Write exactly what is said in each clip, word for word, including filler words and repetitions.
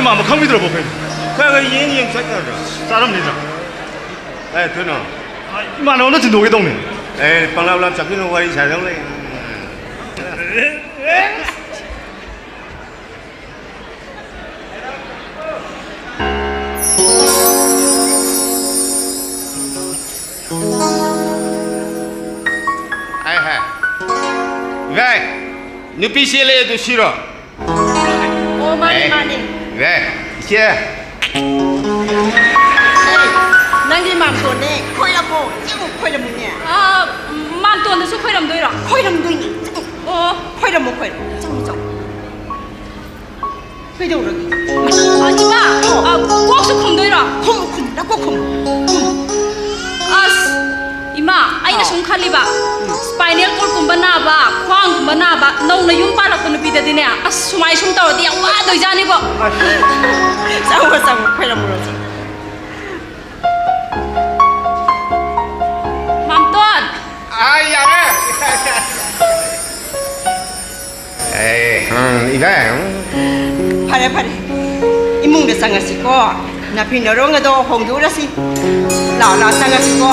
ꯄꯥꯝꯕ ꯈꯪꯕꯤꯗ꯭ꯔꯕꯣ ꯀꯩꯅꯣ? ꯈꯔ ꯈꯔ ꯌꯦꯡ ꯌꯦꯡ ꯆꯠꯀꯗ꯭ꯔꯣ? ꯆꯥꯔꯝꯅꯤꯗ꯫ ꯑꯦ, ꯊꯣꯏꯅꯣ꯫ ꯏꯃꯥꯟꯅꯕ ꯑꯃꯅ ꯊꯤꯟꯗꯣꯛꯀꯦ ꯇꯧꯅꯤ꯫ ꯑꯦ, ꯄꯪꯂꯥꯞ ꯂꯥꯞ ꯆꯠꯈꯤꯅꯨ, ꯋꯥꯔꯤ ꯁꯥꯗꯧ ꯂꯩ꯫ ꯍꯥꯏ, ꯍꯥꯏ꯫ ꯏꯕꯥꯏ, ꯅꯨꯄꯤ ꯆꯦꯜꯂꯦ ꯑꯗꯨ ꯁꯤꯔꯣ? ꯑꯣ, ꯃꯥꯅꯦ, ꯑꯦ, ꯃꯥꯅꯦ꯫ ꯏꯕꯥꯏ, ꯏꯆꯦ꯫ ꯑꯦ, ꯅꯪꯒꯤ ꯃꯥꯝꯇꯣꯟꯅꯦ, ꯈꯣꯏꯔꯝꯃꯣ, ꯆꯪꯉꯨ, ꯈꯣꯏꯔꯝꯃꯨꯅꯦ꯫ ꯑꯥ, ꯃꯥꯝꯇꯣꯟꯗꯁꯨ ꯈꯣꯏꯔꯝꯗꯣꯏꯔꯣ? ꯈꯣꯏꯔꯝꯗꯣꯏꯅꯦ, ꯆꯪꯉꯨ꯫ ꯑꯣ꯫ ꯈꯣꯏꯔꯝꯃꯣ, ꯈꯣꯏꯔꯝꯃꯣ, ꯆꯪꯉꯨ, ꯆꯪꯉꯨ꯫ ꯀꯩꯗꯧꯔꯒꯦ? ꯑ, ꯏꯃꯥ, ꯑ, ꯀꯣꯛꯁꯨ ꯈꯨꯝꯗꯣꯏꯔꯣ? ꯈꯨꯝꯃꯨ, ꯈꯨꯝꯃꯨ, ꯅꯀꯣꯛ ꯈꯨꯝꯃꯨ꯫ ꯈꯨꯝꯃꯨ꯫ ꯑꯁ, ꯏꯃꯥ, ꯑꯩꯅ ꯍꯥꯎ꯫ ꯁꯨꯝ ꯈꯜꯂꯤꯕ, ꯎꯝ꯫ Spinal cordꯀꯨꯝꯕ ꯅꯥꯕ, ꯈ꯭ꯋꯥꯡꯒꯨꯝꯕ ꯅꯥꯕ, ꯅꯧꯅ ꯌꯨꯝ ꯄꯥꯜꯂꯛꯄ ꯅꯨꯄꯤꯗꯗꯤꯅꯦ, ꯑꯁ, ꯁꯨꯃꯥꯏ ꯁꯨꯝ ꯇꯧꯔꯗꯤ ꯌꯥꯝ ꯋꯥꯗꯣꯏꯖꯥꯠꯅꯤꯕꯣ꯫ ꯑꯁ꯫ ꯆꯪꯉꯣ, ꯆꯪꯉꯣ, ꯈꯣꯏꯔꯝꯃꯨꯔꯣ, ꯆꯪꯉꯣ꯫ ꯃꯥꯝꯇꯣꯟ! ꯑꯥ, ꯌꯥꯔꯦ꯫ ꯑꯦ, ꯎꯝ, ꯏꯕꯦꯝ꯫ ꯐꯔꯦ, ꯐꯔꯦ꯫ ꯏꯃꯨꯡꯗ ꯆꯪꯉꯁꯤꯀꯣ꯫ ꯅꯥꯐꯤ ꯅꯔꯣꯡ ꯑꯗꯣ ꯍꯣꯡꯗꯣꯛꯎꯔꯁꯤ꯫ ꯂꯥꯛꯑꯣ, ꯂꯥꯛꯑꯣ, ꯆꯪꯉꯁꯤꯀꯣ꯫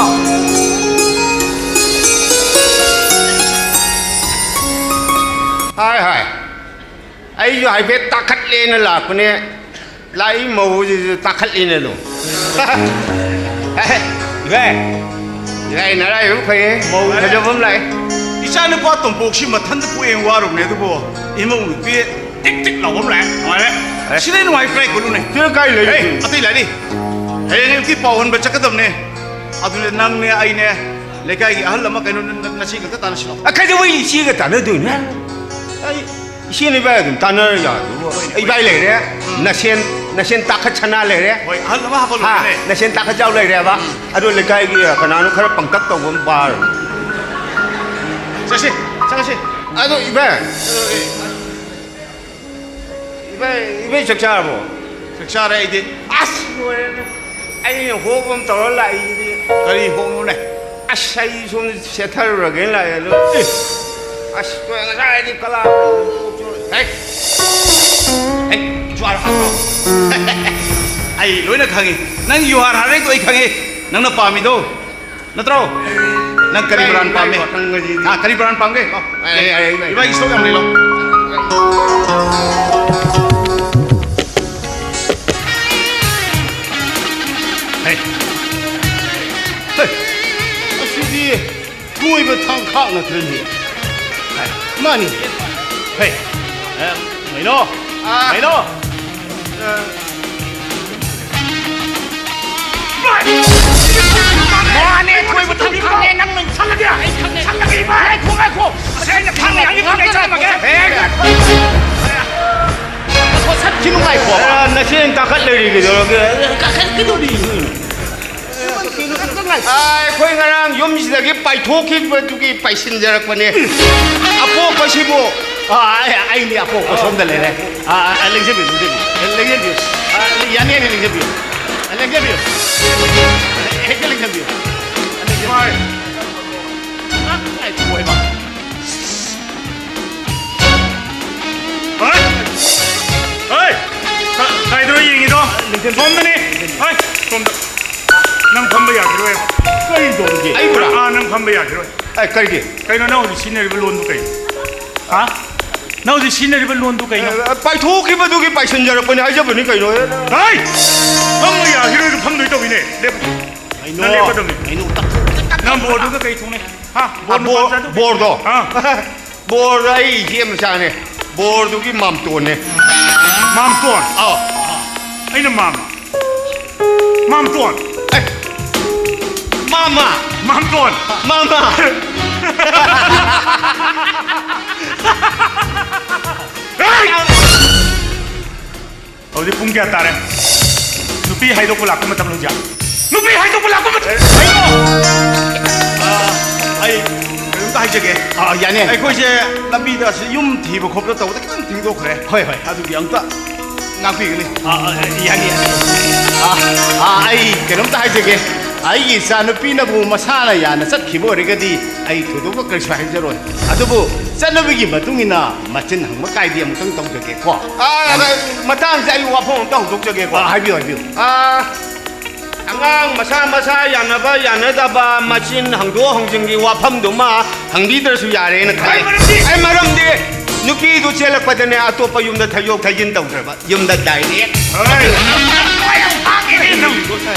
ꯍꯥꯏ, ꯍꯥꯏ꯫ ꯑꯩꯁꯨ ꯍꯥꯏꯐꯦꯠ ꯇꯥꯈꯠꯂꯦꯅ ꯂꯥꯛꯄꯅꯦ꯫ ꯂꯥꯛꯏ ꯃꯧꯁꯤꯁꯨ ꯇꯥꯈꯠꯂꯤꯅꯦ ꯑꯗꯨꯝ꯫ ꯏꯕꯥꯏ, ꯏꯕꯥꯏ, ꯅꯔꯥꯏꯕꯛ ꯐꯩꯌꯦ, ꯃꯧ ꯐꯖꯕ ꯑꯃ ꯂꯥꯛꯑꯦ꯫ ꯏꯆꯥ ꯅꯨꯄꯥ ꯇꯣꯝꯄꯣꯛꯁꯤ ꯃꯊꯟꯇ ꯄꯣꯛꯑꯦꯅ ꯋꯥꯔꯨꯕꯅꯦ, ꯑꯗꯨꯕꯨ ꯏꯃꯧ ꯅꯨꯄꯤ ꯇꯤꯛ ꯇꯤꯛ ꯂꯥꯎꯕ ꯑꯃ ꯂꯥꯛꯑꯦ, ꯅꯨꯡꯉꯥꯏꯔꯦ꯫ ꯑꯦ꯫ ꯁꯤꯗꯩ ꯅꯨꯡꯉꯥꯏ ꯀꯥꯏ ꯀꯣꯠꯂꯨꯅꯦ? ꯁꯤꯗ ꯀꯥꯏ ꯂꯩ? ꯑꯦ, ꯑꯇꯩ ꯂꯥꯏꯔꯤ꯫ ꯍꯌꯦꯡ ꯑꯌꯨꯛꯀꯤ ꯄꯥꯎ ꯍꯟꯕ ꯆꯠꯀꯗꯕꯅꯦ꯫ ꯑꯗꯨꯅꯦ ꯅꯪꯅꯦ ꯑꯩꯅꯦ ꯂꯩꯀꯥꯏꯒꯤ ꯑꯍꯜ ꯑꯃ ꯀꯩꯅꯣ ꯅ-, ꯅ-, ꯅꯆꯦ ꯈꯛꯇ ꯇꯥꯟꯅꯁꯤꯔꯣ? ꯑ, ꯀꯩꯗꯧꯕꯩ ꯏꯆꯦꯒ ꯇꯥꯟꯅꯗꯣꯏꯅꯣ? ꯑꯩ ꯏꯆꯦꯅ ꯏꯕꯥꯏ ꯑꯗꯨꯝ ꯇꯥꯟꯅꯔ ꯌꯥꯗꯨꯕꯨ꯫ ꯍꯣꯏꯅꯦ, ꯍꯣꯏꯅꯦ꯫ ꯏꯕꯥꯏ ꯂꯩꯔꯦ, ꯎꯝ꯫ ꯅꯁꯦꯟ, ꯅꯁꯦꯟ ꯇꯥꯈꯠ ꯁꯅꯥ ꯂꯩꯔꯦ꯫ ꯍꯣꯏ, ꯑꯍꯜ ꯑꯃ ꯍꯥ, ꯍꯥꯞꯄ ꯂꯣꯏꯔꯦꯅꯦ꯫ ꯅꯁꯦꯟ ꯇꯥꯈꯠ ꯆꯥꯎ ꯂꯩꯔꯦꯕ꯫ ꯎꯝ꯫ ꯑꯗꯣ ꯂꯩꯀꯥꯏꯒꯤ ꯀꯅꯥꯅꯣ ꯈꯔ ꯄꯪꯇꯛ ꯇꯧꯕ ꯑꯃ ꯄꯥꯔꯣ꯫ ꯆꯠꯁꯤ, ꯆꯠꯁꯤ꯫ ꯑꯗꯣ ꯏꯕꯥꯏ, ꯏꯕꯥꯏ, ꯏꯕꯥꯏ ꯆꯥꯛ ꯆꯥꯔꯕꯣ? ꯆꯥꯛ ꯆꯥꯔꯦ ꯑꯩꯗꯤ꯫ ꯑꯁ, ꯂꯣꯏꯔꯦꯅꯦ꯫ ꯑꯩꯅ ꯍꯣꯞ ꯑꯃ ꯇꯧꯔ ꯂꯥꯛꯏꯁꯤꯗꯤ꯫ ꯀꯔꯤ ꯍꯣꯞꯅꯣꯅꯦ? ꯑꯁ, ꯑꯩ ꯁꯣꯝꯗ ꯁꯦꯠꯊꯔꯨꯔꯒꯦꯅ ꯂꯥꯛꯑꯦ ꯑꯗꯣ꯫ ꯑꯦ꯫ ꯑꯁ, ꯉꯁꯥꯏꯗꯤ ꯀꯂꯥ ꯍꯦꯛ꯫ ꯍꯦꯛ꯫ ꯖꯨꯍꯥꯔ ꯍꯥꯠꯄ꯭ꯔꯣ? ꯑꯩ ꯂꯣꯏꯅ ꯈꯪꯉꯤ꯫ ꯅꯪ ꯖꯨꯍꯥꯔ ꯍꯥꯠꯂꯦꯗꯣ ꯑꯩ ꯈꯪꯉꯤ꯫ ꯅꯪꯅ ꯄꯥꯝꯃꯤꯗꯣ ꯅꯠꯇ꯭ꯔꯣ? ꯅꯪ ꯀꯔꯤ ꯑꯩ brand ꯄꯥꯝꯃꯤ? ꯋꯥꯈꯜ ꯉꯁꯤꯗꯤ ꯍꯥ, ꯀꯔꯤ brand ꯄꯥꯝꯒꯦ? ꯂꯥꯎ꯫ ꯑꯩ, ꯑꯩ, ꯑꯩ, ꯑꯩ, ꯏꯕꯥꯏꯒꯤ stock ꯌꯥꯝ ꯂꯩ, ꯂꯥꯎ꯫ ꯍꯩ꯫ ꯍꯩ꯫ ꯑꯁꯤꯗꯤ ꯀꯣꯏꯕ ꯊꯥꯡ ꯈꯥꯛ ꯅꯠꯇ꯭ꯔꯅꯦ? ꯍꯩ꯫ ꯃꯥꯅꯤ꯫ ꯍꯩ꯫ ꯑꯦ, ꯃꯩꯅꯣ꯫ ꯑꯥ꯫ ꯃꯩꯅꯣ꯫ ꯃꯥꯅꯦ, ꯀꯣꯏꯕ ꯊꯥꯡ ꯈꯥꯛꯅꯦ, ꯅꯪ ꯅꯪ ꯁꯜꯂꯒꯦ꯫ ꯑꯩ ꯈꯪꯉꯦ꯫ ꯁꯜꯂꯒꯦ, ꯏꯃꯥ꯫ ꯉꯥꯏꯈꯣ, ꯉꯥꯏꯈꯣ꯫ ꯑꯁꯤ ꯑꯩꯅ ꯊꯥꯡꯅꯦ, ꯑꯩꯅ ꯊꯥꯡꯅꯦ, ꯆꯠꯂꯝꯃꯒꯦ꯫ ꯑꯦ, ꯉꯥꯏꯈꯣ꯫ ꯉꯥꯏꯈꯣ, ꯁꯠꯈꯤꯅꯨ, ꯉꯥꯏꯈꯣ꯫ ꯑꯦ, ꯅꯆꯦ ꯀꯥꯈꯠ ꯂꯩꯔꯤ ꯀꯩꯗꯧꯔꯒꯦ? ꯀꯥꯈꯠꯀꯗꯧꯔꯤ꯫ ꯑꯥ, ꯑꯩꯈꯣꯏ ꯉꯔꯥꯡ ꯌꯨꯝꯁꯤꯗꯒꯤ ꯄꯥꯏꯊꯣꯛꯈꯤꯕꯗꯨꯒꯤ ꯄꯥꯏꯁꯤꯟꯖꯔꯛꯄꯅꯦ꯫ ꯑꯄꯣꯛꯄꯁꯤꯕꯨ, ꯑꯥ, ꯑꯩ, ꯑꯩꯅꯦ ꯑꯄꯣꯛꯄ ꯁꯣꯝꯗ ꯂꯩꯔꯦ꯫ ꯑꯥ, ꯑꯥ, ꯂꯦꯡꯖꯕꯤꯌꯨ, ꯂꯦꯡꯖꯕꯤꯌꯨ꯫ ꯂꯦꯡꯖꯕꯤꯌꯨ꯫ ꯑꯥ, ꯌꯥꯅꯤ, ꯌꯥꯅꯤ, ꯂꯦꯡꯖꯕꯤꯌꯨ꯫ ꯂꯦꯡꯖꯕꯤꯌꯨ꯫ ꯍꯦꯛꯇ ꯂꯦꯡꯖꯕꯤꯌꯨ꯫ ꯂꯦꯡꯖꯕꯤꯌꯨ꯫ ꯍꯣꯏ꯫ ꯉꯥꯏꯈꯣ ꯍꯥꯏꯕ꯫ ꯍꯣꯏ! ꯍꯣꯏ! ꯀ-, ꯀꯥꯏꯗꯅꯣ ꯌꯦꯡꯉꯤꯗꯣ? ꯁꯣꯝꯗꯅꯤ꯫ ꯍꯣꯏ! ꯁꯣꯝꯗ꯫ ꯅꯪ ꯐꯝꯕ ꯌꯥꯈꯤꯔꯣꯏ꯫ ꯀꯔꯤ ꯇꯧꯔꯤꯒꯦ? ꯑꯩꯕꯨꯔꯥ? ꯑꯥ, ꯅꯪ ꯐꯝꯕ ꯌꯥꯈꯤꯔꯣꯏ꯫ ꯑꯦ, ꯀꯔꯤꯒꯤ? ꯀꯩꯅꯣ ꯅꯪ ꯍꯧꯖꯤꯛ ꯁꯤꯖꯤꯟꯅꯔꯤꯕ ꯂꯣꯟꯗꯨ ꯀꯩ? ꯍꯥ? ꯅꯪ ꯍꯧꯖꯤꯛ ꯁꯤꯖꯤꯟꯅꯔꯤꯕ ꯂꯣꯟꯗꯨ ꯀꯩꯅꯣ? ꯑꯦ, ꯄꯥꯏꯊꯣꯛꯈꯤꯕꯗꯨꯒꯤ ꯄꯥꯏꯁꯤꯟꯖꯔꯛꯄꯅꯤ ꯍꯥꯏꯖꯕꯅꯤ ꯀꯩꯅꯣ꯫ ꯍꯣꯏ! ꯐꯝꯕ ꯌꯥꯈꯤꯔꯣꯏ, ꯐꯝꯗꯣꯏ ꯇꯧꯏꯅꯦ꯫ ꯂꯦꯞꯄꯨ꯫ ꯀꯩꯅꯣ? ꯅꯪ ꯂꯦꯞꯀꯗꯕꯅꯤ꯫ ꯀꯩꯅꯣ? ꯇꯞ-, ꯇꯞ-, ꯇꯞ-, ꯅꯪ ꯕꯣꯔꯗꯨꯒ ꯀꯩ ꯊꯣꯡꯅꯩ? ꯍꯥ? ꯕꯣꯔ ꯑ, ꯅꯨꯄꯥ ꯕꯣꯔ-, ꯃꯆꯥꯗꯨ? ꯕꯣꯔꯗꯣ? ꯑꯥ꯫ ꯕꯣꯔꯗꯣ ꯑꯩ ꯏꯆꯦ ꯃꯆꯥꯅꯦ꯫ ꯕꯣꯔꯗꯨꯒꯤ ꯃꯥꯝꯇꯣꯟꯅꯦ꯫ ꯃꯥꯝꯇꯣꯟ? ꯑꯥꯎ꯫ ꯑꯩꯅ ꯃꯥꯝꯃ꯫ ꯃꯥꯝꯇꯣꯟ꯫ ꯑꯦ, ꯃꯥꯝꯃ꯫ ꯃꯥꯝꯇꯣꯟ꯫ ꯃꯥꯝꯃ꯫ ꯍꯦ! ꯍꯧꯖꯤꯛ ꯄꯨꯡ ꯀꯌꯥ ꯇꯥꯔꯦ? ꯅꯨꯄꯤ ꯍꯥꯏꯗꯣꯛꯄ ꯂꯥꯛꯄ ꯃꯇꯝ ꯍꯧꯖꯤꯛ꯫ ꯅꯨꯄꯤ ꯍꯥꯏꯗꯣꯛꯄ ꯂꯥꯛꯄ ꯃꯇꯝ꯫ ꯑ, ꯑꯩ ꯀꯩꯅꯣꯝꯇ ꯍꯥꯏꯖꯒꯦ꯫ ꯑ, ꯌꯥꯅꯤ꯫ ꯑꯩꯈꯣꯏꯁꯦ ꯂꯝꯕꯤꯗ ꯑꯁꯤ ꯌꯨꯝ ꯊꯤꯕ ꯈꯣꯠꯄ ꯇꯧꯕꯗ ꯈꯤꯇꯪ ꯊꯦꯡꯗꯣꯛꯈ꯭ꯔꯦ꯫ ꯍꯣꯏ, ꯍꯣꯏ꯫ ꯑꯗꯨꯒꯤ ꯑꯝꯇ ꯉꯥꯛꯄꯤꯒꯅꯤ꯫ ꯑ, ꯑ, ꯌꯥꯅꯤ, ꯌꯥꯅꯤ꯫ ꯑ, ꯑ, ꯑꯩ ꯀꯩꯅꯣꯝꯇ ꯍꯥꯏꯖꯒꯦ꯫ ꯑꯩꯒꯤ ꯏꯆꯥꯅꯨꯄꯤꯅꯕꯨ ꯃꯁꯥꯅ ꯌꯥꯅ ꯆꯠꯈꯤꯕ ꯑꯣꯏꯔꯒꯗꯤ ꯑꯩ ꯊꯣꯏꯗꯣꯛꯄ ꯀꯔꯤꯁꯨ ꯍꯥꯏꯖꯔꯣꯏ꯫ ꯑꯗꯨꯕꯨ ꯆꯠꯅꯕꯤꯒꯤ ꯃꯇꯨꯡ ꯏꯟꯅ ꯃꯆꯤꯟ ꯍꯪꯕ ꯀꯥꯏꯗꯤ ꯑꯃꯨꯛꯇꯪ ꯇꯧꯖꯒꯦꯀꯣ꯫ ꯑꯥ, ꯑꯗ ꯃꯇꯥꯡꯁꯦ ꯑꯩ ꯋꯥꯐꯝ ꯑꯝꯇ ꯍꯧꯗꯣꯛꯆꯒꯦꯀꯣ꯫ ꯑꯥ, ꯍꯥꯏꯕꯤꯌꯨ, ꯍꯥꯏꯕꯤꯌꯨ꯫ ꯑꯥ, ꯑꯉꯥꯡ ꯃꯁꯥ ꯃꯁꯥ ꯌꯥꯅꯕ ꯌꯥꯅꯗꯕ ꯃꯆꯤꯟ ꯍꯪꯗꯣꯛ ꯍꯪꯖꯤꯟꯒꯤ ꯋꯥꯐꯝꯗꯨꯃ ꯍꯪꯕꯤꯗ꯭ꯔꯁꯨ ꯌꯥꯔꯦꯅ ꯈꯜꯂꯤ꯫ ꯑꯩ ꯃꯔꯝꯗꯤ? ꯑꯩ ꯃꯔꯝꯗꯤ ꯅꯨꯄꯤꯗꯨ ꯆꯦꯜꯂꯛꯄꯗꯅꯦ ꯑꯇꯣꯞꯄ ꯌꯨꯝꯗ ꯊꯩꯗꯣꯛ ꯊꯩꯖꯤꯟ ꯇꯧꯗ꯭ꯔꯕ꯫ ꯌꯨꯝꯗ direct꯫ ꯍꯣꯏ꯫ ꯅꯪ,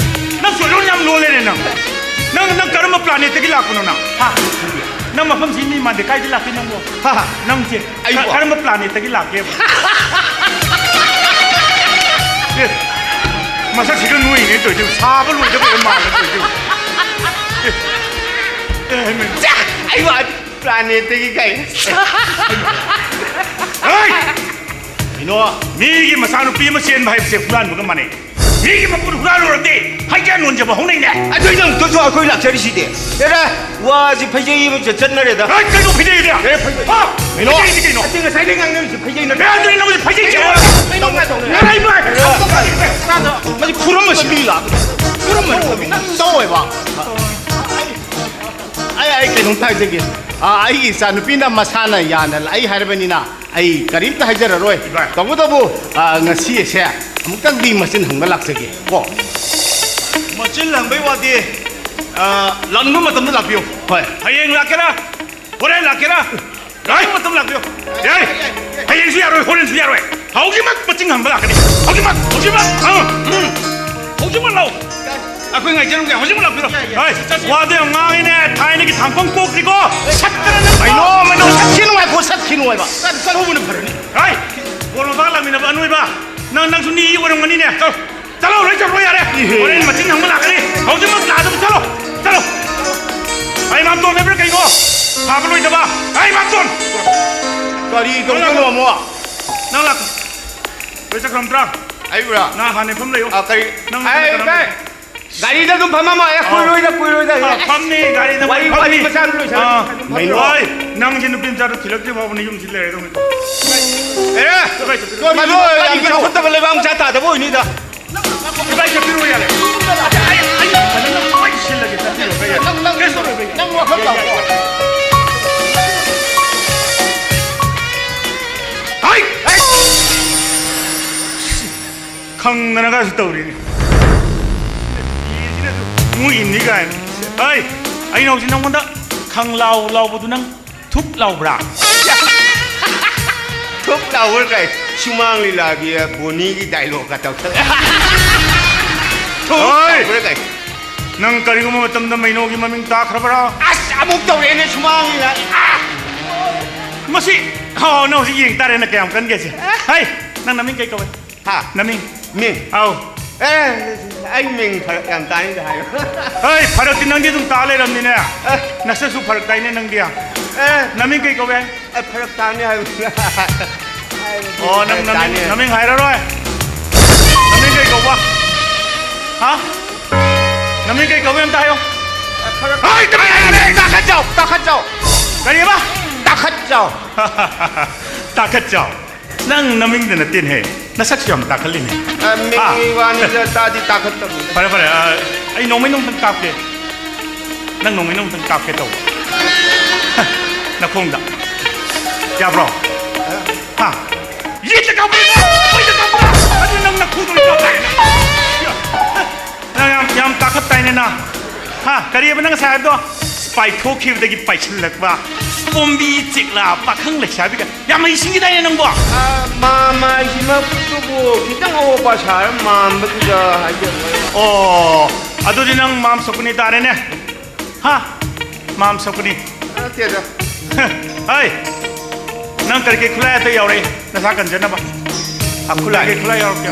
ꯅꯪ ꯆꯣꯏꯔꯣꯟ ꯌꯥꯝ ꯂꯣꯜꯂꯦꯅꯦ ꯅꯪ꯫ ꯅꯪ, ꯅꯪ ꯀꯔꯝꯕ planetꯇꯒꯤ ꯂꯥꯛꯄꯅꯣ ꯅꯪ? ꯍꯥ? ꯅꯪ ꯃꯐꯝꯁꯤ ꯃꯤ ꯃꯥꯟꯗꯦ, ꯀꯥꯏꯗ ꯂꯥꯛꯀꯦ ꯅꯪꯕꯣ? ꯍꯥ? ꯅꯪꯁꯦ ꯑꯩꯕꯣ? ꯀ-, ꯀꯔꯝꯕ planetꯇꯒꯤ ꯂꯥꯛꯀꯦꯕ? ꯑꯦ, ꯃꯁꯛꯁꯤꯒ ꯅꯣꯏꯅꯦ ꯇꯧꯔꯤꯁꯦ, ꯁꯥꯕ ꯂꯣꯏꯗꯕ ꯃꯥꯜꯂꯦ ꯇꯧꯔꯤꯁꯦ꯫ ꯑꯦ, ꯑꯦ, ꯍꯩꯃꯥ꯫ ꯆꯥ! ꯑꯩꯕꯨ planetꯇꯒꯤ ꯀꯥꯏ? ꯍꯩ! ꯀꯩꯅꯣ? ꯃꯤꯒꯤ ꯃꯆꯥꯅꯨꯄꯤ ꯑꯃ ꯆꯦꯟꯕ ꯍꯥꯏꯕꯁꯦ ꯍꯨꯔꯥꯟꯕꯒ ꯃꯥꯟꯅꯩ꯫ ꯃꯤꯒꯤ ꯃꯄꯣꯠ ꯍꯨꯔꯥꯜꯂꯨꯔꯗꯤ ꯍꯩꯖꯥ ꯅꯣꯟꯖꯕ ꯍꯧꯅꯩꯅꯦ꯫ ꯑꯗꯨꯏ ꯅꯪ ꯇꯣꯛꯊꯣꯛꯑꯣ, ꯑꯩꯈꯣꯏ ꯂꯥꯛꯆꯔꯤꯁꯤꯗꯤ꯫ ꯑꯦꯔꯥ, ꯋꯥꯁꯤ ꯐꯩꯖꯩ ꯑꯃ ꯆꯠ-, ꯆꯠꯅꯔꯦꯗ꯫ ꯑꯦ, ꯀꯩꯅꯣ ꯐꯩꯖꯩꯗꯤ? ꯑꯦ, ꯐꯩꯖꯩ꯫ ꯑꯥ, ꯀꯩꯅꯣ? ꯐꯩꯖꯩꯗꯤ ꯀꯩꯅꯣ? ꯑꯁꯤ ꯉꯁꯥꯏꯗꯩ ꯉꯥꯡꯅꯔꯤꯁꯦ ꯐꯩꯖꯩ ꯅꯠꯇ꯭ꯔꯣ? ꯑꯦ, ꯑꯗꯨꯗꯤ ꯅꯪꯁꯦ ꯐꯩꯖꯩ ꯆꯤꯡꯉꯣ꯫ ꯀꯩꯅꯣ ꯉꯥꯏ ꯇꯧꯅꯦ꯫ ꯉꯥꯏ ꯚꯥꯏ꯫ ꯃꯁꯤ ꯐꯨꯔꯝꯕꯁꯤ ꯃꯤ ꯂꯥꯛ-, ꯐꯨꯔꯝꯕꯅꯤ꯫ ꯅꯪ ꯇꯧꯋꯦꯕ꯫ ꯑꯩ, ꯑꯩ ꯀꯩꯅꯣꯝꯇ ꯍꯥꯏꯖꯒꯦ꯫ ꯑꯥ, ꯑꯩꯒꯤ ꯏꯆꯥꯅꯨꯄꯤꯅ ꯃꯁꯥꯅ ꯌꯥꯅ ꯂꯥꯛꯏ ꯍꯥꯏꯔꯕꯅꯤꯅ, ꯑꯩ ꯀꯔꯤꯝꯇ ꯍꯥꯏꯖꯔꯔꯣꯏ꯫ ꯏꯕꯥꯏ꯫ ꯇꯧꯕꯇꯕꯨ, ꯑ, ꯉꯁꯤ ꯑꯁꯦ ꯑꯃꯨꯛꯇꯪꯗꯤ ꯃꯆꯤꯟ ꯍꯪꯕ ꯂꯥꯛꯆꯒꯦ ꯀꯣ꯫ ꯃꯆꯤꯟ ꯍꯪꯕꯩ ꯋꯥꯗꯤ, ꯑ, ꯂꯪꯕ ꯃꯇꯝꯗ ꯂꯥꯛꯄꯤꯌꯨ꯫ ꯍꯣꯏ꯫ ꯍꯌꯦꯡ ꯂꯥꯛꯀꯦꯔꯥ? ꯍꯣꯔꯦꯟ ꯂꯥꯛꯀꯦꯔꯥ? ꯂꯥꯛꯄ ꯃꯇꯝ ꯂꯥꯛꯄꯤꯌꯨ꯫ ꯌꯥꯏ꯫ ꯍꯌꯦꯡꯁꯨ ꯌꯥꯔꯣꯏ, ꯍꯣꯔꯦꯟꯁꯨ ꯌꯥꯔꯣꯏ꯫ ꯍꯧꯖꯤꯛꯃꯛ ꯃꯆꯤꯟ ꯍꯪꯕ ꯂꯥꯛꯀꯅꯤ꯫ ꯍꯧꯖꯤꯛꯃꯛ, ꯍꯧꯖꯤꯛꯃꯛ꯫ ꯑ, ꯎꯝ꯫ ꯍꯧꯖꯤꯛꯃꯛ ꯂꯥꯛꯑꯣ꯫ ꯑꯩꯈꯣꯏ ꯉꯥꯏꯖꯔꯝꯒꯦ꯫ ꯍꯧꯖꯤꯛꯃꯛ ꯂꯥꯛꯄꯤꯔꯣ꯫ ꯌꯥꯏ, ꯌꯥꯏ꯫ ꯍꯣꯏ, ꯆꯠꯁꯤ꯫ ꯋꯥꯗꯣ ꯌꯥꯝ ꯉꯥꯡꯉꯤꯅꯦ꯫ ꯊꯥꯏꯅꯒꯤ ꯊꯥꯡꯐꯝ ꯀꯣꯛꯇ꯭ꯔꯤꯀꯣ꯫ ꯁꯠꯇꯅ ꯅꯪ ꯀꯩꯅꯣ, ꯀꯩꯅꯣ, ꯆꯠꯈꯤꯅꯨ ꯍꯥꯏꯀꯣ, ꯆꯠꯈꯤꯅꯨ ꯍꯥꯏꯕ꯫ ꯆꯠ-, ꯆꯠꯍꯧꯕꯅ ꯐꯔꯅꯤ꯫ ꯍꯣꯏ, ꯕꯣꯜ ꯃꯄꯥ ꯂꯥꯛꯃꯤꯟꯅꯕ ꯑꯅꯣꯏꯕ꯫ ꯅꯪ, ꯅꯪꯁꯨ ꯅꯤ ꯑꯣꯏꯔꯝꯒꯅꯤꯅꯦ꯫ ꯆꯠꯂꯣ, ꯆꯠꯂꯣ, ꯂꯣꯏ ꯆꯠꯂꯣ ꯌꯥꯔꯦ꯫ ꯏꯍꯦ꯫ ꯍꯣꯔꯦꯟ ꯃꯆꯤꯟ ꯍꯪꯕ ꯂꯥꯛꯀꯅꯤ꯫ ꯍꯧꯖꯤꯛꯃꯛ ꯂꯥꯛꯑꯗꯕ ꯆꯠꯂꯣ, ꯆꯠꯂꯣ꯫ ꯑꯩ ꯃꯥꯝꯇꯣꯟ ꯍꯥꯏꯕ꯭ꯔꯥ ꯀꯩꯅꯣ? ꯁꯥꯕ ꯂꯣꯏꯗꯕ꯫ ꯑꯩ ꯃꯥꯝꯇꯣꯟ꯫ ꯀꯔꯤ ꯇꯧꯗꯣꯏꯅꯣ ꯑꯃꯨꯛ? ꯅꯪ ꯂꯥꯛ-, ꯂꯣꯏ ꯆꯠꯈ꯭ꯔꯝꯗ꯭ꯔꯥ? ꯑꯩꯕꯨꯔꯥ? ꯅꯪ ꯍꯥꯟꯅ ꯐꯝ ꯂꯩꯌꯣ꯫ ꯑ, ꯀꯔꯤ? ꯅꯪ ꯑꯩ, ꯍꯥꯟꯅ ꯀꯩ? ꯒꯥꯔꯤꯗ ꯑꯗꯨꯝ ꯐꯝꯃꯝꯃꯣ꯫ ꯑꯦ, ꯑꯥ꯫ ꯀꯨꯏꯔꯣꯏꯗ, ꯀꯨꯏꯔꯣꯏꯗ꯫ ꯑꯥ, ꯐꯝꯅꯤ, ꯒꯥꯔꯤꯗ ꯋꯥꯔꯤ, ꯐꯝꯅꯤ꯫ ꯋꯥꯔꯤ ꯃꯆꯥ ꯑꯃ ꯂꯣꯏꯁꯜꯂꯣ꯫ ꯑꯥ꯫ ꯀꯩꯅꯣ? ꯍꯣꯏ, ꯅꯪꯁꯦ ꯅꯨꯄꯤ ꯃꯆꯥꯗꯣ ꯊꯤꯜꯂꯛꯇ꯭ꯔꯤ ꯐꯥꯎꯕ ꯅꯌꯨꯝꯁꯤ ꯂꯩꯔꯗꯧꯅꯤ꯫ ꯑꯦ, ꯀꯩ ꯆꯠꯇꯣꯏꯅꯣ? ꯃꯗꯨ ꯌꯥꯝ ꯆꯥꯎꯈꯠꯇꯕ ꯂꯩꯕꯥꯛ ꯃꯆꯥ ꯇꯥꯗꯕ ꯑꯣꯏꯅꯤꯗ꯫ ꯏꯕꯥꯏ, ꯆꯠꯄꯤꯔꯣ ꯌꯥꯔꯦ꯫ ꯑꯩ, ꯑꯩ ꯐꯖꯅ ꯂꯣꯏ ꯁꯤꯜꯂꯒꯦ, ꯆꯠꯄꯤꯔꯣ, ꯀꯩ ꯌꯥꯔꯦ? ꯅꯪ, ꯅꯪ, ꯀꯩꯁꯨ ꯇꯧꯔꯣꯏ, ꯀꯩ ꯌꯥꯔꯦ? ꯅꯪ ꯋꯥꯈꯜ ꯌꯥꯏ, ꯌꯥꯏ, ꯇꯥꯎꯀꯣ꯫ ꯌꯥꯏ꯫ ꯐꯪꯗꯅꯒꯁꯨ ꯇꯧꯔꯤꯅꯤ꯫ ꯐꯤꯁꯤꯅꯁꯨ ꯃꯣꯏ ꯏꯟꯅꯤ ꯀꯥꯏꯅ꯫ ꯍꯩ, ꯑꯩꯅ ꯍꯧꯖꯤꯛ ꯅꯪꯉꯣꯟꯗ ꯈꯪ ꯂꯥꯎ ꯂꯥꯎꯕꯗꯨ ꯅꯪ ꯊꯨꯛ ꯂꯥꯎꯕ꯭ꯔꯥ? ꯊꯨꯛ ꯂꯥꯎꯕ꯭ꯔꯥ ꯀꯥꯏ? ꯁꯨꯃꯥꯡ ꯂꯤꯂꯥꯒꯤ ꯕꯣꯅꯤꯒꯤ ꯗꯥꯏꯂꯣꯛꯀ ꯇꯧꯁꯜꯂꯦ꯫ ꯊꯨꯛ ꯍꯣꯏ! ꯂꯥꯎꯕ꯭ꯔꯥ ꯀꯥꯏ? ꯅꯪ ꯀꯔꯤꯒꯨꯝꯕ ꯃꯇꯝꯗ ꯃꯩꯅꯣꯒꯤ ꯃꯃꯤꯡ ꯇꯥꯈ꯭ꯔꯕ꯭ꯔꯥ? ꯑꯁ, ꯑꯃꯨꯛ ꯇꯧꯔꯛꯑꯦꯅꯦ ꯁꯨꯃꯥꯡ ꯂꯤꯂꯥ꯫ ꯑꯥ! ꯃꯁꯤ, ꯑꯣ, ꯅꯪ ꯍꯧꯖꯤꯛ ꯌꯦꯡ ꯇꯥꯔꯦ, ꯅꯪ ꯀꯌꯥꯝ ꯀꯟꯒꯦꯁꯦ꯫ ꯍꯩ, ꯅꯪ ꯅꯃꯤꯡ ꯀꯩ ꯀꯧꯋꯦ? ꯍꯥ? ꯅꯃꯤꯡ? ꯃꯤꯡ? ꯑꯧ꯫ ꯑꯦ, ꯑꯩ ꯃꯤꯡ ꯐꯔꯛ ꯌꯥꯝ ꯇꯥꯏꯅꯦ ꯍꯥꯏꯌꯣ꯫ ꯍꯩ, ꯐꯔꯛꯇꯤ ꯅꯪꯗꯤ ꯑꯗꯨꯝ ꯇꯥ ꯂꯩꯔꯝꯅꯤꯅꯦ꯫ ꯑꯦ꯫ ꯅꯁꯛꯁꯨ ꯐꯔꯛ ꯇꯥꯏꯅꯦ ꯅꯪꯗꯤ꯫ ꯑꯦ꯫ ꯅꯃꯤꯡ ꯀꯩ ꯀꯧꯋꯦ? ꯑꯦ, ꯐꯔꯛ ꯇꯥꯅꯤ ꯍꯥꯏꯕ꯫ ꯑꯣ, ꯅꯪ ꯐꯔꯛ ꯅꯃꯤꯡ, ꯇꯥꯅꯤ꯫ ꯅꯃꯤꯡ ꯍꯥꯏꯔꯔꯣꯏ꯫ ꯅꯃꯤꯡ ꯀꯩ ꯀꯧꯕ? ꯍꯥ? ꯅꯃꯤꯡ ꯀꯩ ꯀꯧꯋꯦ ꯑꯝꯇ ꯍꯥꯏꯌꯣ꯫ ꯑꯦ, ꯐꯔꯛ ꯍꯥꯏ, ꯀꯔꯤ ꯍꯥꯏꯔꯦ? ꯇꯥꯈꯠꯆꯧ, ꯇꯥꯈꯠꯆꯧ꯫ ꯀꯔꯤꯕ? ꯇꯥꯈꯠꯆꯧ꯫ ꯇꯥꯈꯠꯆꯧ꯫ ꯅꯪ ꯅꯃꯤꯡꯗ ꯅꯠꯇꯦꯅꯦꯍꯦ, ꯅꯁꯛꯁꯨ ꯌꯥꯝ ꯇꯥꯈꯠꯂꯤꯅꯦ꯫ ꯑ, ꯃꯤꯡꯒꯤ ꯍꯥ? ꯋꯥꯅꯤꯗ, ꯇꯥꯗꯤ ꯇꯥꯈꯠꯇꯕꯅꯤꯗ꯫ ꯐꯔꯦ, ꯐꯔꯦ, ꯑ, ꯑꯩ ꯅꯣꯡꯃꯩ ꯅꯣꯡꯃꯇꯪ ꯀꯥꯞꯀꯦ꯫ ꯅꯪ ꯅꯣꯡꯃꯩ ꯅꯣꯡꯃꯇꯪ ꯀꯥꯞꯀꯦ ꯇꯧꯕ꯫ ꯅꯈꯣꯡꯗ꯫ ꯌꯥꯕ꯭ꯔꯣ? ꯍꯥ? ꯌꯦꯠꯇ ꯀꯥꯞꯄ꯭ꯔꯥ? ꯑꯣꯏꯗ ꯀꯥꯞꯄ꯭ꯔꯥ? ꯑꯗꯨ ꯅꯪ ꯅꯈꯣꯡꯗ ꯑꯣꯏꯅ ꯀꯥꯞ ꯇꯥꯔꯦ ꯅꯪ꯫ ꯅꯪ ꯌꯥꯝ, ꯌꯥꯝ ꯇꯥꯈꯠ ꯇꯥꯏꯅꯦ ꯅꯪ꯫ ꯍꯥ? ꯀꯔꯤꯑꯕ ꯅꯪ ꯉꯁꯥꯏ ꯍꯥꯏꯕꯗꯣ? ꯄꯥꯏꯊꯣꯛꯈꯤꯕꯗꯒꯤ ꯄꯥꯏꯁꯤꯜꯂꯛꯄ, ꯄꯣꯝꯕꯤ ꯆꯤꯛꯂꯥ ꯄꯥꯈꯪ ꯂꯩꯁꯥꯕꯤꯒ ꯌꯥꯝ ꯍꯩꯁꯤꯡꯈꯤꯗꯥꯏꯅꯦ ꯅꯪꯕꯣ? ꯑ, ꯃꯥ-, ꯃꯥꯏꯁꯤꯃꯛꯇꯨꯕꯨ ꯈꯤꯇꯪ ꯑꯋꯥꯕ ꯁꯥꯔ ꯃꯥꯟꯕꯗꯨꯗ ꯍꯥꯏꯖꯕ꯫ ꯑꯣ, ꯑꯗꯨꯗꯤ ꯅꯪ ꯃꯥꯝ ꯁꯣꯀꯨꯅꯤ ꯇꯥꯔꯦꯅꯦ꯫ ꯍꯥ? ꯃꯥꯝ ꯁꯣꯀꯨꯅꯤ꯫ ꯅꯠꯇꯦꯗ꯫ ꯍꯩ! ꯅꯪ ꯀꯔꯤ ꯀꯔꯤ ꯈꯨꯠꯂꯥꯏ ꯑꯇꯩ ꯌꯥꯎꯔꯛꯏ? ꯅꯁꯥ ꯀꯟꯖꯅꯕ꯫ ꯑ, ꯈꯨꯠꯂꯥꯏ꯫ ꯀꯔꯤ ꯈꯨꯠꯂꯥꯏ ꯌꯥꯎꯔꯛꯀꯦ?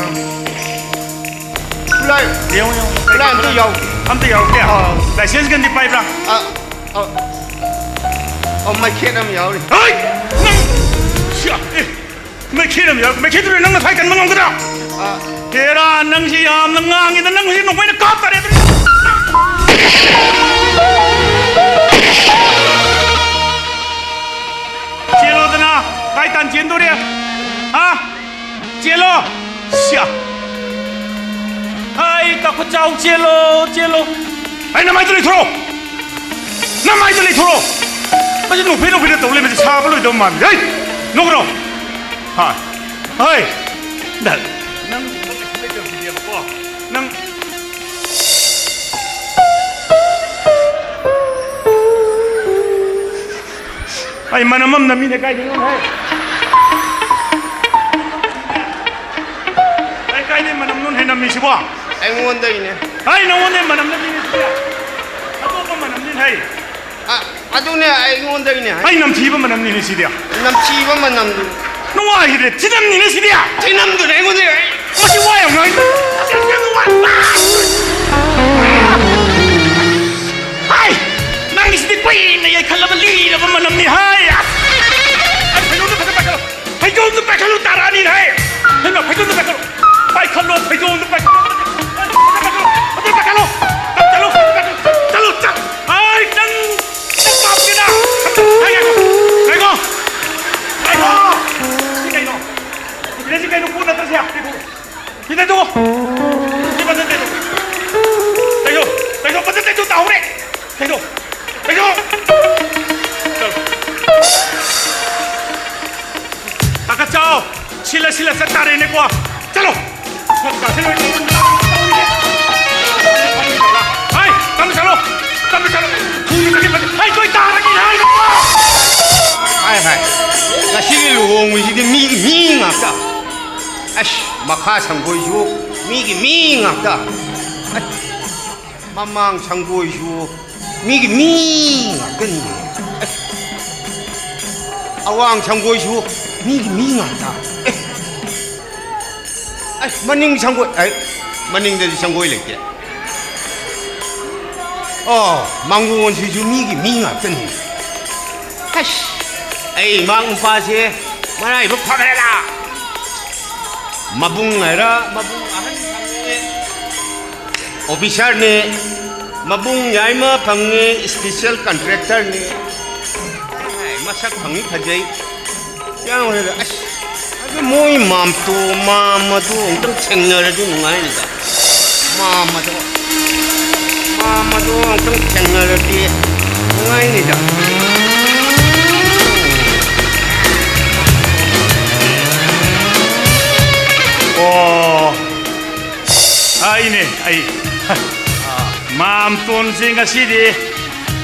ꯈꯨꯠꯂꯥꯏ꯫ ꯌꯦꯡꯉꯨ, ꯌꯦꯡꯉꯨ꯫ ꯈꯨꯠꯂꯥꯏ ꯑꯝꯇ ꯌꯥꯎ-, ꯑꯝꯇ ꯌꯥꯎꯔꯛꯇꯦ? ꯑꯥ꯫ ꯂꯥꯏꯁꯦꯟꯁ ꯒꯟꯗꯤ ꯄꯥꯏꯕ꯭ꯔꯥ? ꯑ, ꯑ, ꯑ, ꯃꯩꯈꯦꯠ ꯑꯃ ꯌꯥꯎꯔꯤ꯫ ꯍꯩ! ꯅꯪ! ꯁꯤꯌꯥ! ꯑꯦ! ꯃꯩꯈꯦꯠ ꯑꯃ ꯌꯥꯎꯔꯤ꯫ ꯃꯩꯈꯦꯠꯇꯨꯅ ꯅꯪ ꯅꯁꯥ ꯀꯟꯕ ꯉꯝꯒꯗ꯭ꯔꯥ? ꯑ꯫ ꯍꯦꯔꯥ, ꯅꯪꯁꯤ ꯌꯥꯝꯅ ꯉꯥꯡꯉꯤꯗ, ꯅꯪ ꯍꯧꯖꯤꯛ ꯅꯣꯡꯃꯩꯅ ꯀꯥꯞ ꯇꯥꯔꯦ ꯑꯗꯨꯗꯤ꯫ ꯆꯦꯜꯂꯣꯗꯅ, ꯀꯥꯏ ꯇꯥꯟ ꯆꯦꯟꯗꯣꯔꯤ? ꯍꯥ? ꯆꯦꯜꯂꯣ! ꯁꯤꯌꯥ! ꯑꯩ ꯇꯥꯈꯨꯠꯆꯥꯎ ꯆꯦꯜꯂꯣ, ꯆꯦꯜꯂꯣ! ꯑꯩ ꯅꯃꯥꯏꯗ ꯂꯩꯊꯣꯔꯛꯑꯣ! ꯅꯃꯥꯏꯗ ꯂꯩꯊꯣꯔꯛꯑꯣ! ꯃꯁꯤ ꯅꯣꯛꯐꯦ ꯅꯣꯛꯐꯦꯅ ꯇꯧ ꯂꯩꯕꯁꯦ ꯁꯥꯕ ꯂꯣꯏꯗꯕ ꯃꯥꯜꯂꯤ꯫ ꯍꯩ! ꯅꯣꯛꯀꯅꯣ! ꯍꯥ! ꯍꯩ! ꯅꯪ ꯅꯪ ꯑꯩ ꯃꯅꯝ ꯑꯃ ꯅꯝꯃꯤꯅꯦ, ꯀꯥꯏꯗꯩꯅꯣ ꯍꯦ? ꯑꯩ ꯀꯥꯏꯗꯩ ꯃꯅꯝꯅꯣ ꯍꯦ ꯅꯝꯃꯤꯁꯤꯕꯣ? ꯑꯩꯉꯣꯟꯗꯩꯅꯦ꯫ ꯑꯩ ꯅꯉꯣꯟꯗꯩ ꯃꯅꯝ ꯅꯝꯃꯤꯅꯦ ꯁꯤꯗꯤ꯫ ꯑꯇꯣꯞꯄ ꯃꯅꯝꯅꯤ ꯍꯦ꯫ ꯑ, ꯑꯗꯨꯅꯦ ꯑꯩꯉꯣꯟꯗꯩꯅꯦ꯫ ꯑꯩ ꯅꯝꯊꯤꯕ ꯃꯅꯝꯅꯤꯅꯦ ꯁꯤꯗꯤ꯫ ꯅꯝꯊꯤꯕ ꯃꯅꯝꯗꯨ꯫ ꯅꯨꯡꯉꯥꯏꯈꯤꯗ꯭ꯔꯦ, ꯊꯤꯅꯝꯅꯤꯅꯦ ꯁꯤꯗꯤ꯫ ꯊꯤꯅꯝꯗꯨꯅꯦ ꯑꯩꯉꯣꯟꯗꯩ꯫ ꯃꯁꯤ ꯋꯥ ꯌꯥꯝ ꯉꯥꯡꯉꯤ꯫ ꯍꯥꯏ! ꯅꯪꯒꯤꯁꯤꯗꯤ ꯀꯨꯏꯅ ꯌꯩꯈꯠꯂꯕ ꯂꯤꯔꯕ ꯃꯅꯝꯅꯤ ꯍꯥꯏ! ꯑꯁ! ꯑꯩ ꯐꯩꯖꯣꯝꯗꯣ ꯐꯖꯅ ꯄꯥꯏꯈꯠꯂꯣ! ꯐꯩꯖꯣꯝꯗꯣ ꯄꯥꯏꯈꯠꯂꯣ, ꯇꯥꯔꯛꯑꯅꯤ ꯍꯥꯏ! ꯍꯩꯃꯥ, ꯐꯩꯖꯣꯝꯗꯣ ꯄꯥꯏꯈꯠꯂꯣ! ꯄꯥꯏꯈꯠꯂꯣ, ꯐꯩꯖꯣꯝꯗꯣ ꯄꯥꯏꯈꯠꯂꯣ! ꯐꯖꯅ ꯄꯥꯏꯈꯠꯂꯣ! ꯐꯖꯅ ꯄꯥꯏꯈꯠꯂꯣ! ꯆꯠꯂꯣ, ꯆꯠꯂꯣ, ꯆꯠꯂꯣ, ꯆꯠꯂꯣ! ꯑꯩ ꯅꯪ ꯄꯥꯞꯀꯦꯗ! ꯉꯥꯏꯈꯣ! ꯉꯥꯏꯈꯣ! ꯉꯥꯏꯈꯣ! ꯁꯤ ꯀꯩꯅꯣ? ꯁꯤ ꯀꯩꯅꯣ? ꯀꯣꯟ ꯅꯠꯇ꯭ꯔꯁꯦ! ꯁꯤꯗ ꯇꯨ! ꯁꯤ ꯐꯖꯅ ꯇꯩꯊꯣꯛ! ꯇꯩꯊꯣꯛ! ꯇꯩꯊꯣꯛ! ꯐꯖꯅ ꯇꯩꯊꯣꯛ! ꯇꯥꯍꯧꯔꯦ! ꯇꯩꯊꯣꯛ! ꯇꯩꯊꯣꯛ! ꯆꯠꯂꯣ! ꯀꯥꯈꯠꯆꯧ! ꯁꯤꯜꯂ ꯁꯤꯜꯂ ꯆꯠ ꯇꯥꯔꯦꯅꯦꯀꯣ! ꯆꯠꯂꯣ! ꯍꯩ! ꯇꯞꯅ ꯆꯠꯂꯣ! ꯇꯞꯅ ꯆꯠꯂꯣ! ꯊꯨꯅ ꯆꯠꯀꯦ! ꯍꯩ! ꯂꯣꯏ ꯇꯥꯔꯅꯤ ꯍꯥꯏꯕꯀꯣ! ꯍꯥꯏ, ꯍꯥꯏ꯫ ꯉꯁꯤꯒꯤ ꯂꯨꯍꯣꯡꯕꯁꯤꯗꯤ ꯃꯤꯒꯤ ꯃꯤ ꯉꯥꯛꯇ꯫ ꯑꯁ, ꯃꯈꯥ ꯁꯪꯒꯣꯏꯁꯨ ꯃꯤꯒꯤ ꯃꯤ ꯉꯥꯛꯇ꯫ ꯑꯁ, ꯃꯃꯥꯡ ꯁꯪꯒꯣꯏꯁꯨ ꯃꯤꯒꯤ ꯃꯤ ꯉꯥꯛꯇꯅꯤ꯫ ꯑꯁ, ꯑꯋꯥꯡ ꯁꯪꯒꯣꯏꯁꯨ ꯃꯤꯒꯤ ꯃꯤ ꯉꯥꯛꯇ꯫ ꯑꯦ, ꯑꯁ, ꯃꯅꯤꯡ ꯁꯪꯒꯣꯏ, ꯑꯩ, ꯃꯅꯤꯡꯗꯗꯤ ꯁꯪꯒꯣꯏ ꯂꯩꯇꯦ꯫ ꯑꯣ, ꯃꯥꯡꯒꯣꯟꯁꯤꯁꯨ ꯃꯤꯒꯤ ꯃꯤ ꯉꯥꯛꯇꯅꯤ꯫ ꯑꯁ, ꯑꯩ ꯏꯃꯥ ꯅꯨꯄꯥꯁꯦ ꯃꯔꯥꯏꯕꯛ ꯐꯈ꯭ꯔꯦꯗ꯫ ꯃꯕꯨꯡ ꯍꯥꯏꯔ ꯃꯕꯨꯡ ꯑꯍꯟ ꯐꯪꯉꯦ, ꯑꯣꯐꯤꯁꯥꯔꯅꯦ꯫ ꯃꯕꯨꯡ ꯌꯥꯏꯃ ꯐꯪꯉꯦ, ꯏꯁꯄꯤꯁꯦꯜ ꯀꯟꯇ꯭ꯔꯦꯛꯇꯔꯅꯦ꯫ ꯃꯁꯛ ꯐꯪꯉꯤ, ꯐꯖꯩ꯫ ꯌꯥꯝꯅ ꯑꯁ, ꯑꯗꯨ ꯃꯣꯏ ꯃꯥꯝꯇꯣ, ꯃꯥꯝ ꯑꯗꯨ ꯑꯃꯨꯛꯇꯪ ꯊꯦꯡꯅꯔꯗꯤ ꯅꯨꯡꯉꯥꯏꯅꯤꯗ꯫ ꯃꯥꯝ ꯑꯗꯣ, ꯃꯥꯝ ꯑꯗꯣ ꯑꯃꯨꯛꯇꯪ ꯊꯦꯡꯅꯔꯗꯤ ꯅꯨꯡꯉꯥꯏꯅꯤꯗ꯫ ꯑꯣ, ꯑꯩ ꯑꯩ ꯃꯥꯝꯇꯣꯟꯁꯦ ꯉꯁꯤꯗꯤ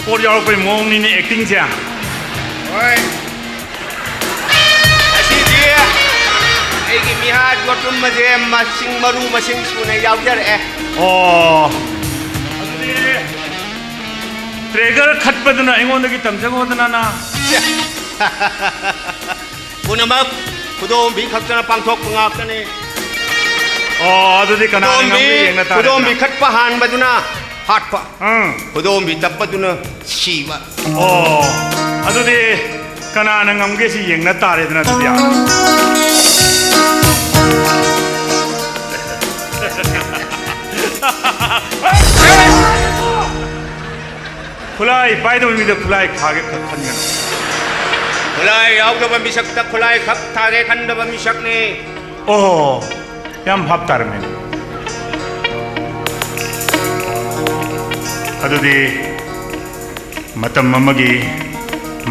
ꯄꯣꯠ ꯌꯥꯎꯔꯛꯄꯩ ꯃꯑꯣꯡꯅꯤꯅꯦ ꯑꯦꯛꯇꯤꯡꯁꯦ꯫ ꯍꯣꯏ꯫ ꯉꯁꯤꯗꯤ ꯑꯩꯒꯤ ꯃꯤꯍꯥꯠ ꯌꯣꯠꯂꯨꯝꯕꯁꯦ ꯃꯁꯤꯡ, ꯃꯔꯨ ꯃꯁꯤꯡ ꯁꯨꯅ ꯌꯥꯎꯖꯔꯛꯑꯦ꯫ ꯑꯣ꯫ ꯑꯗꯨꯗꯤ ꯇ꯭ꯔꯦꯒꯔ ꯈꯠꯄꯗꯨꯅ ꯑꯩꯉꯣꯟꯗꯒꯤ ꯇꯝꯖꯈꯣꯗꯅ ꯅ꯫ ꯄꯨꯝꯅꯃꯛ ꯈꯨꯗꯣꯝꯕꯤ ꯈꯛꯇꯅ ꯄꯥꯡꯊꯣꯛꯄ ꯉꯥꯛꯇꯅꯤ꯫ ꯑꯣ, ꯑꯗꯨꯗꯤ ꯀꯅꯥꯅ ꯈꯨꯗꯣꯝꯕꯤ, ꯉꯝꯒꯦ ꯌꯦꯡꯅ ꯇꯥꯔꯦꯗꯅ꯫ ꯈꯨꯗꯣꯝꯕꯤ ꯈꯠꯄ ꯍꯥꯟꯕꯗꯨꯅ ꯍꯥꯠꯄ꯫ ꯎꯝ꯫ ꯈꯨꯗꯣꯝꯕꯤ ꯇꯞꯄꯗꯨꯅ ꯁꯤꯕ꯫ ꯑꯣ, ꯑꯗꯨꯗꯤ ꯀꯅꯥꯅ ꯉꯝꯒꯦ ꯁꯤ ꯌꯦꯡꯅ ꯇꯥꯔꯦꯗꯅ ꯑꯗꯨꯗꯤ꯫ ꯈꯨꯠꯂꯥꯏ ꯄꯥꯏꯗꯕ ꯃꯤꯗ ꯈꯨꯠꯂꯥꯏ ꯊꯥꯒꯦ ꯈ-, ꯈꯟꯒꯅꯨ꯫ ꯈꯨꯠꯂꯥꯏ ꯌꯥꯎꯗꯕ ꯃꯤꯁꯛꯇ ꯈꯨꯠꯂꯥꯏ ꯈꯛ ꯊꯥꯒꯦ ꯈꯟꯗꯕ ꯃꯤꯁꯛꯅꯤ꯫ ꯑꯣ, ꯌꯥꯝ ꯚꯥꯞ ꯇꯥꯔꯝꯃꯦ꯫ ꯑꯗꯨꯗꯤ ꯃꯇꯝ ꯑꯃꯒꯤ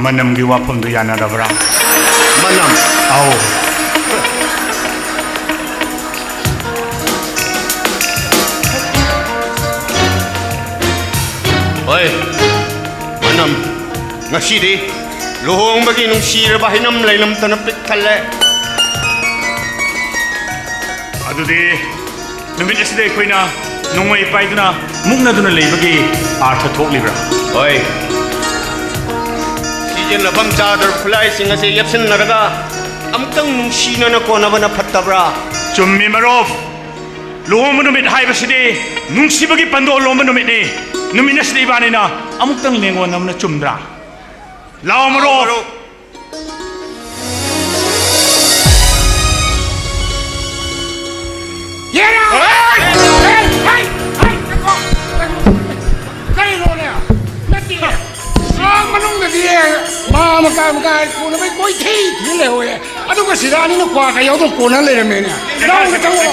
ꯃꯅꯝꯒꯤ ꯋꯥꯐꯝꯗꯨ ꯌꯥꯅꯔꯕ꯭ꯔꯥ? ꯃꯅꯝ? ꯑꯧ꯫ ꯍꯣꯏ, ꯃꯅꯝ꯫ ꯉꯁꯤꯗꯤ ꯂꯨꯍꯣꯡꯕꯒꯤ ꯅꯨꯡꯁꯤꯔꯕ ꯍꯩꯅꯝ ꯂꯩꯅꯝꯇꯅ ꯄꯤꯛ ꯊꯜꯂꯦ꯫ ꯑꯗꯨꯗꯤ ꯅꯨꯃꯤꯠ ꯑꯁꯤꯗ ꯑꯩꯈꯣꯏꯅ ꯅꯣꯡꯃꯩ ꯄꯥꯏꯗꯨꯅ ꯃꯨꯛꯅꯗꯨꯅ ꯂꯩꯕꯒꯤ ꯑꯥꯔꯊ ꯊꯣꯛꯂꯤꯕ꯭ꯔꯥ? ꯍꯣꯏ꯫ ꯁꯤꯖꯤꯟꯅꯐꯝ ꯆꯥꯗ꯭ꯔꯕ ꯈꯨꯠꯂꯥꯏꯁꯤꯡ ꯑꯁꯤ ꯌꯦꯞꯁꯤꯟꯅꯔꯒ ꯑꯃꯨꯛꯇꯪ ꯅꯨꯡꯁꯤꯅꯅ ꯀꯣꯟꯅꯕꯅ ꯐꯠꯇꯕ꯭ꯔꯥ? ꯆꯨꯝꯃꯤ ꯃꯔꯨꯞ꯫ ꯂꯨꯍꯣꯡꯕ ꯅꯨꯃꯤꯠ ꯍꯥꯏꯕꯁꯤꯗꯤ ꯅꯨꯡꯁꯤꯕꯒꯤ ꯄꯟꯗꯣ ꯂꯣꯝꯕ ꯅꯨꯃꯤꯠꯅꯤ꯫ ꯅꯨꯃꯤꯠ ꯑꯁꯤꯗ ꯏꯕꯥꯅꯤꯅ ꯑꯃꯨꯛꯇꯪ ꯂꯦꯡꯉꯣꯟꯅꯕꯅ ꯆꯨꯝꯗ꯭ꯔꯥ? ꯂꯥꯛꯑꯣ ꯃꯔꯨꯞ꯫ ꯃꯔꯨꯞ꯫ ꯌꯦꯔꯥ! ꯍꯦ! ꯍꯦ! ꯍꯦ! ꯉꯥꯏꯈꯣ! ꯉꯥꯏꯈꯣ! ꯀꯔꯤꯅꯣꯅꯦ? ꯅꯠꯇꯦ꯫ ꯑꯥ ꯃꯅꯨꯡꯗꯗꯤ ꯃꯥ ꯃꯀꯥꯏ ꯃꯀꯥꯏ ꯀꯣꯟꯅꯕꯩ ꯀꯣꯏꯊꯤ ꯊꯤ ꯂꯩꯍꯧꯋꯦ꯫ ꯑꯗꯨꯒ ꯁꯤꯗ ꯑꯅꯤꯅ ꯀ꯭ꯋꯥꯒ ꯌꯥꯎꯗꯅ ꯀꯣꯟꯅ ꯂꯩꯔꯝꯃꯦꯅꯦ꯫ ꯂꯥꯎꯅ ꯆꯪꯉꯣ꯫